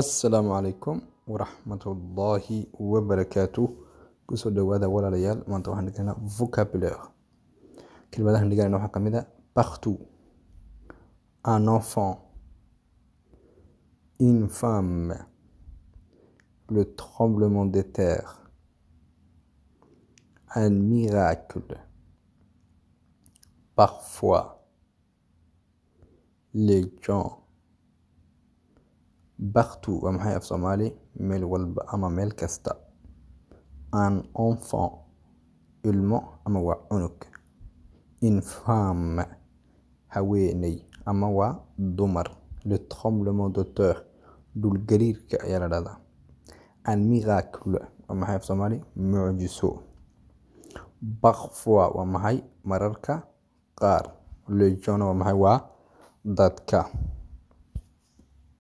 Assalaamu calaykum waraxmatullaahi wabarakaatuh. Kusoo dhawaada walaalayaal. Maanta waxaan dhiganaa vocabulaire. Kelmadahan dhiganayna waxaa kamid ah partout, un enfant, une femme, le tremblement de terre, un miracle, parfois, les gens. Partout waa maxay af Soomaali? Meel walba ama meel kasta. Un enfant, ilmo ama waa cunug. Une femme, haweeney ama waa dumar. Le tremblement de terre, dhul gariirka ayaa la dhahdaa. Un miracle waa maxay af Soomaali? Mucjiso. Parfois waa maxay? Mararka qaar. Les gens waa maxay? Waa dadka.